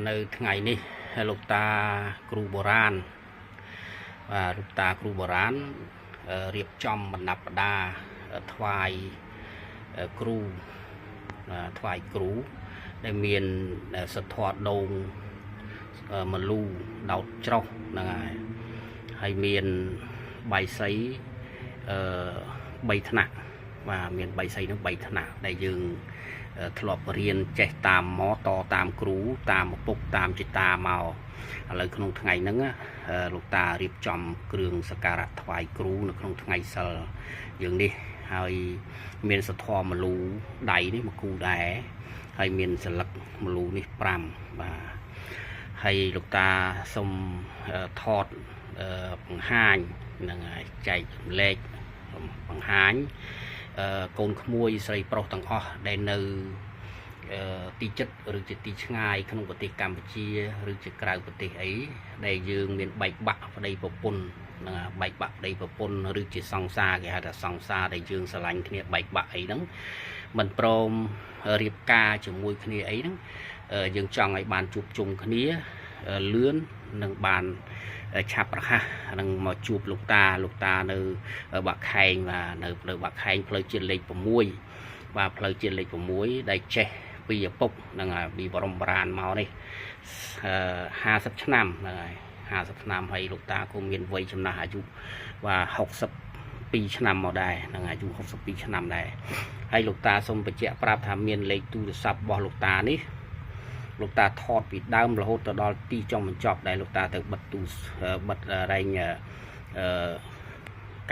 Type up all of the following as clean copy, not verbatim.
នៅថ្ងៃនេះលោកតាគ្រូបុរាណបាទលោកតាគ្រូបុរាណរៀបចំបណ្ដាប់ដាថ្វាយគ្រូថ្វាយគ្រូដែលមានសទ្ធរដូងមលូដោតច្រោះហ្នឹងហើយហើយមានបាយសីអឺ3ថ្នាក់បាទមានបាយសីនឹង3ថ្នាក់ដែលយើងធ្លាប់រៀនចេះតាមមកតតាមគ្រូតាមឪពុកតាមជីតាមកឥឡូវក្នុងថ្ងៃហ្នឹងលោកតារៀបចំគ្រឿងសក្ការៈថ្វាយគ្រូនៅក្នុងថ្ងៃសិលយើងនេះហើយមានសធមលូដៃនេះមកគូដែរហើយមានសន្លឹកមលូនេះ5បាទហើយលោកតាសូមថតបង្ហាញនឹងចែករំលែកបង្ហាញកូនក្មួយស្រីប្រុសទាំងអស់ដែលនៅទីចិត្តឬជាទីឆ្ងាយក្នុងប្រទេសកម្ពុជាឬជាក្រៅប្រទេសអីដែលយើងមានបែកបាក់ប្តីប្រពន្ធហ្នឹងបែកបាក់ប្តីប្រពន្ធឬជាសង្សារគេហៅថាសង្សារដែលយើងស្រឡាញ់គ្នាបែកបាក់អីហ្នឹងមិនព្រមរៀបការជាមួយគ្នាអីហ្នឹងយើងចង់ឲ្យបានជួបជុំគ្នាលឿននិងបានឆាប់រហ័សនឹងមកជួបលោកតាលោកតានៅបាក់ខែងបាទនៅបាក់ខែងផ្លូវជាតិលេខ6បាទផ្លូវជាតិលេខ6ដែលចេះពីឪពុកហ្នឹងហើយពីបរមបុរាណមកនេះ50ឆ្នាំហ្នឹងហើយ50ឆ្នាំហើយលោកតាក៏មានវ័យចំណាស់អាយុបាទ62ឆ្នាំមកដែរហ្នឹងអាយុ62ឆ្នាំដែរហើយលោកតាសូមបញ្ជាក់ប្រាប់ថាមានលេខទូរស័ព្ទរបស់លោកតានេះលោកតាថតពីដើមរហូតទៅដល់ទីចុងបញ្ចប់ដែលលោកតាទៅបិទទូបិទរែងអឺ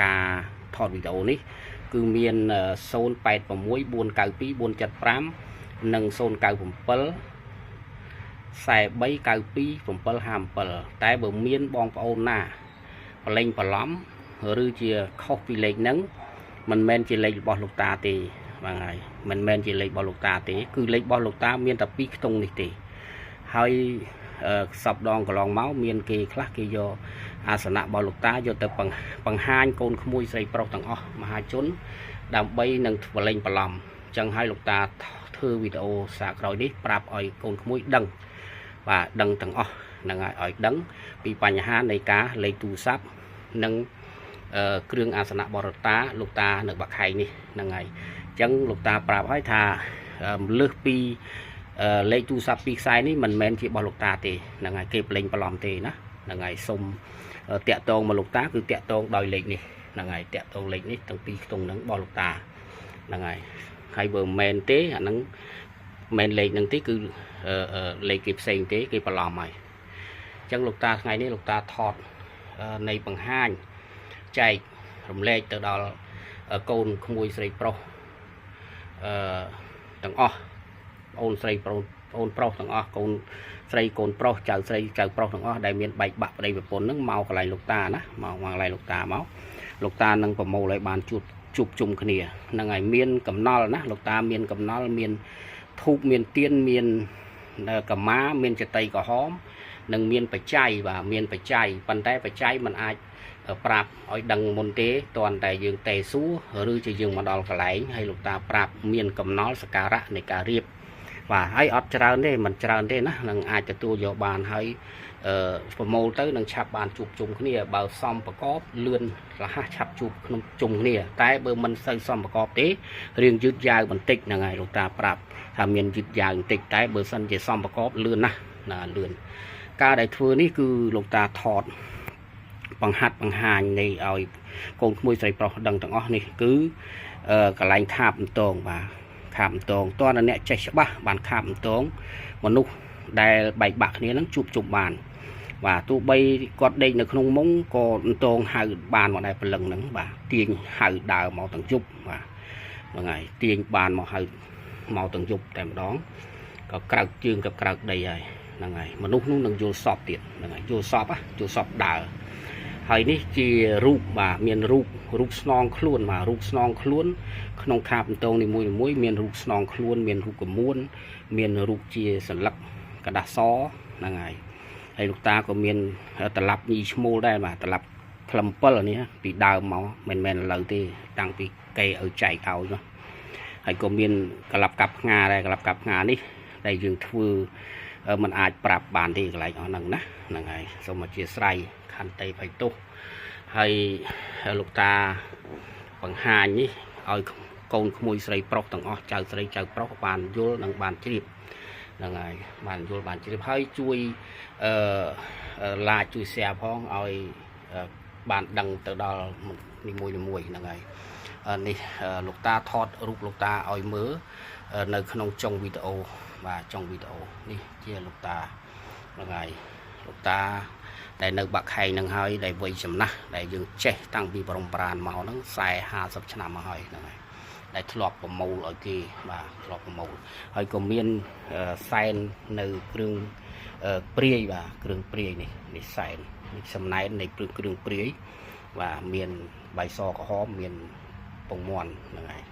ការថតវីដេអូនេះគឺមាន086 492 475និង097 4392 757តែបើមានបងប្អូនណាប្រឡែងបន្លំឬជាខុសពីលេខហ្នឹងមិនមែនជាលេខរបស់លោកតាទេបាទហើយមិនមែនជាលេខរបស់លោកតាទេគឺលេខរបស់លោកតាមានតែ2ខ្ទង់នេះទេហើយសពដងកន្លងមកមានគេខ្លះគេយកអាសនៈរបស់លោកតាយកទៅបង្ហាញកូនក្មួយស្រីប្រុសទាំងអស់មហាជនដើម្បីនឹងប្រឡែងបន្លំអញ្ចឹងហើយលោកតាធ្វើវីដេអូសាក្រោយនេះប្រាប់ឲ្យកូនក្មួយដឹងបាទដឹងទាំងអស់ហ្នឹងហើយឲ្យដឹងពីបញ្ហានៃការលេខទូរស័ព្ទនិងគ្រឿងអាសនៈបរតាលោកតានៅបាក់ខែងនេះហ្នឹងហើយអញ្ចឹងលោកតាប្រាប់ឲ្យថាលើសពីលេខទូរស័ព្ទពីរខ្សែនេះមិនមែនជារបស់លោកតាទេហ្នឹងហើយគេប្រឡែងបន្លំទេណាហ្នឹងហើយសុំតាក់តងមកលោកតាគឺតាក់តងដោយលេខនេះហ្នឹងហើយតាក់តងលេខនេះទាំងពីរខ្ទង់ហ្នឹងរបស់លោកតាហ្នឹងហើយហើយបើមិនមែនទេអាហ្នឹងមិនលេខហ្នឹងទេគឺលេខគេផ្សេងទេគេបន្លំហើយអញ្ចឹងលោកតាថ្ងៃនេះលោកតាថតនៃបង្ហាញចែករំលែកទៅដល់កូនក្មួយស្រីប្រុសអឺទាំងអស់អូនស្រីប្រុសអូនប្រុសទាំងអស់កូនស្រីកូនប្រុសចៅស្រីចៅប្រុសទាំងអស់ដែលមានបែកបាក់ប្តីប្រពន្ធហ្នឹងមកកន្លែងលោកតាណាមកកន្លែងលោកតាមកលោកតានឹងប្រមូលឲ្យបានជួបជួបជុំគ្នាហ្នឹងហើយមានកំណល់ណាលោកតាមានកំណល់មានធូបមានទៀនមានកម្មាមានចតីក្រហមនិងមានបច្ច័យបាទមានបច្ច័យប៉ុន្តែបច្ច័យมันអាចប្រាប់ឲ្យដឹងមុនទេតន់តែយើងតេសួរឬជាយើងមកដល់កន្លែងហើយលោកតាប្រាប់មានកំណល់សក្ការៈនៃការរៀបបាទហើយអត់ច្រើនទេមិនច្រើនទេណានឹងអាចទទួលយកបានហើយអឺប្រមូលទៅនឹងឆាប់បានជួបជុំគ្នាបើសំប្រកបលឿនរហ័សឆាប់ជួបក្នុងជុំគ្នាតែបើមិនសូវសំប្រកបទេរឿងយឺតយ៉ាវបន្តិចហ្នឹងហើយលោកតាប្រាប់ថាមានយឺតយ៉ាវបន្តិចតែបើសិនជាសំប្រកបលឿនណាស់ណាលឿនការដែលធ្វើនេះគឺលោកតាថតបង្ហាត់បង្ហាញនៃឲ្យកូនក្មួយស្រីប្រុសដឹងទាំងអស់នេះគឺកន្លែងខាបអន្តងបាទខាបអន្តងតើអ្នកចេះច្បាស់បានខាបអន្តងមនុស្សដែលបែកបាក់គ្នានឹងជួបជុំបានបាទទោះបីគាត់ដេកនៅក្នុងមុងក៏អន្តងហៅបានមកដែរព្រលឹងហ្នឹងបាទទាញហៅដើរមកទាំងយប់បាទហ្នឹងហើយទាញបានមកហៅមកទាំងយប់តែម្ដងក៏ក្រៅជើងក៏ក្រៅដីហើយហ្នឹងហើយមនុស្សនោះនឹងយល់សពទៀតហ្នឹងហើយយល់សពយល់សពដើរហើយនេះជារូបបាទមានរូបរូបស្នងខ្លួនបាទរូបស្នងខ្លួនក្នុងខាបអន្តងនីមួយៗមានរូបស្នងខ្លួនមានរូបកមួនមានរូបជាសន្លឹកกระดาษសហ្នឹងហើយហើយលោកតាក៏មានតឡាប់ញីឈ្មោលដែរបាទតឡាប់ក្លឹម7នេះពីដើមមកមិនមែនឥឡូវទេតាំងពីគេឲ្យចែកឲ្យនោះហើយក៏មានកលាប់កាប់ផ្ងាដែរកលាប់កាប់ផ្ងានេះដែលយើងធ្វើ มันអាចប្រាប់បានទេកន្លែងអស់ហ្នឹងណាហ្នឹងហើយសូមអធិស្ឋានខន្តីភ័យទោសហើយលោកតាបង្ហាញនេះឲ្យកូនក្មួយស្រីប្រុសទាំងអស់ចៅស្រីចៅប្រុសបានយល់និងបានជ្រាបហ្នឹងហើយបានយល់បានជ្រាបហើយជួយអឺ like ជួយ share ផងឲ្យបានដឹងទៅដល់នីមួយៗហ្នឹងហើយនេះលោកតាថតរូបលោកតាឲ្យមើលនៅក្នុងចុងវីដេអូបាទចុងវីដេអូនេះជាលោកតាហ្នឹងហើយលោកតាដែលនៅបាក់ខែងនឹងហើយដែលវ័យចំណាស់ដែលយើងចេះតាំងពីបរមប្រាណមកហ្នឹង40 50ឆ្នាំមកហើយហ្នឹងហើយដែលធ្លាប់ប្រមូលឲ្យគេបាទធ្លាប់ប្រមូលហើយក៏មានសែននៅគ្រឿងព្រាយបាទគ្រឿងព្រាយនេះនេះសែននេះសំណែននៃគ្រឿងព្រាយបាទមានបាយសក្រហមមានពងមាន់ហ្នឹងហើយ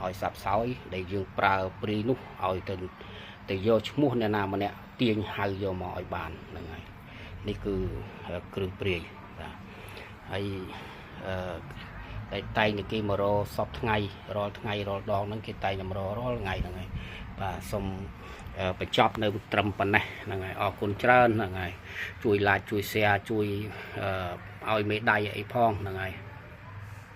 ឲ្យសាប់សោយដែលយើងប្រើព្រាយនោះឲ្យទៅទៅយកឈ្មោះអ្នកណាម្នាក់ទាញហៅយកមកឲ្យបានហ្នឹងហើយនេះគឺគ្រឿងព្រាយបាទហើយអឺតែតែងតែគេមករកសពថ្ងៃរាល់ថ្ងៃរាល់ដងហ្នឹងគេតែងតែមករករាល់ថ្ងៃហ្នឹងហើយបាទសូមបញ្ចប់នៅត្រឹមប៉ុណ្ណេះហ្នឹងហើយអរគុណច្រើនហ្នឹងហើយជួយ like ជួយ share ជួយឲ្យមេដៃអីផងហ្នឹងហើយ។